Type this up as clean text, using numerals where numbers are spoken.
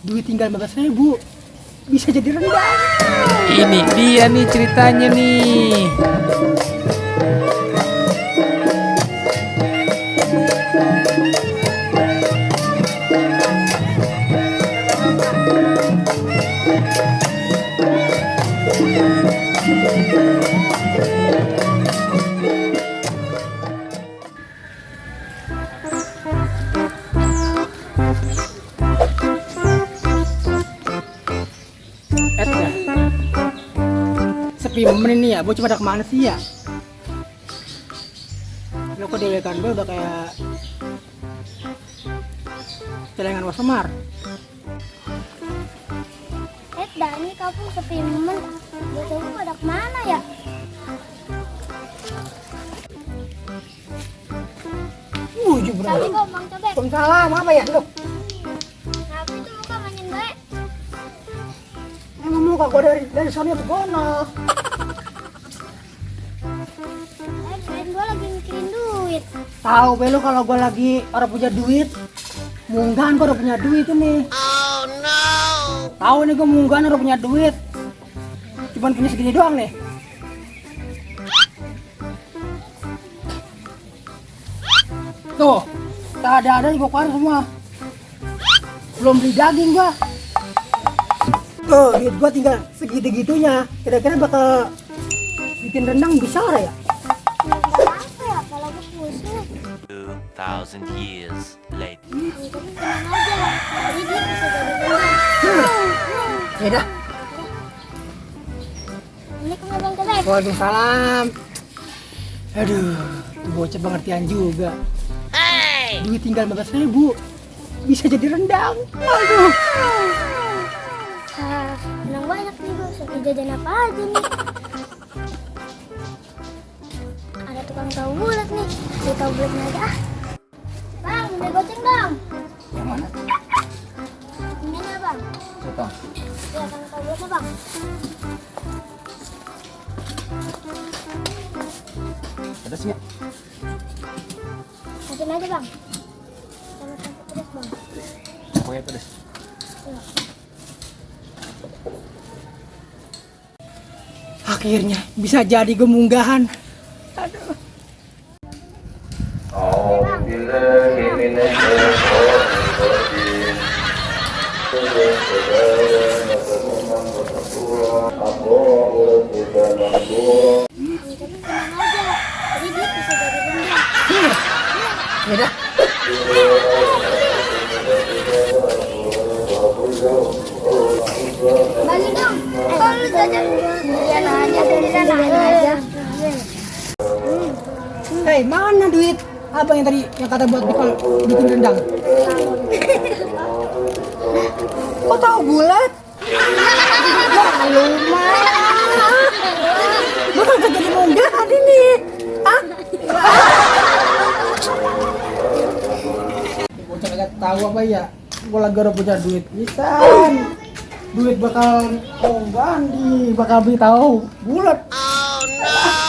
duit tinggal 15.000 bisa jadi rendang. Ini dia nih ceritanya nih. Dah. Sepi momen ini ya, bocah pada kemana sih ya? Lo kok dewekan gue udah kayak celengan wasemar. Dah, ini kampung sepi momen. Bocah gue pada kemana ya? Jebret. Tapi kok Bang Cobek. Waalaikumsalam, apa ya lu? Tapi itu muka mainin baik. Emang muka gue dari sana tuh gono. Kirain gue lagi mikirin duit. Tahu be lu kalau gue lagi orang punya duit, munggahan gue udah punya duit ini. Oh no. Tahu nih gue munggahan orang punya duit. Cuman punya segini doang nih. Tuh, tak ada gue keluar semua. Belum beli daging gua. Tuh, duit gua tinggal segitu-gitunya. Kira-kira bakal bikin rendang bisa ya? Apa ya kalau gue pusing? 2,000 years later. Tapi tenang aja. Jadi dia bisa jadi rendang. Ya dah. Assalamualaikum Bang Cobek. Waalaikumsalam. Aduh, tuh bocah pengertian juga. Duit tinggal 15.000 bisa jadi rendang. Aduh. Rendang banyak nih gue. Sampai jajan apa aja nih? Ada tukang tahu bulat nih. Saya tahu bulatnya aja ah. Bang, udah goceng dong. Yang mana? Ini ya bang. Potong. Ya, kan tahu bulatnya bang. Pedas nggak? Masukin aja bang. Sama campur pedas bang. Pokoknya pedas. Ya. Akhirnya bisa jadi gemunggahan. Aduh. Tapi tenang aja. Jadi dia bisa jadi rendang. Ya dah. Balik dong. Kalau lu jajan durian aja dari sana aja. Hei, mana duit abang yang tadi yang kata buat bikin rendang? Kok tahu bulat? Wah, lumayan. Bakal jadi munggahan ini. Hah? Bocah kagak tahu apa ya? Gua lagi udah punya duit pisan. Duit bakal munggahan bakal beli tahu bulat. Oh no.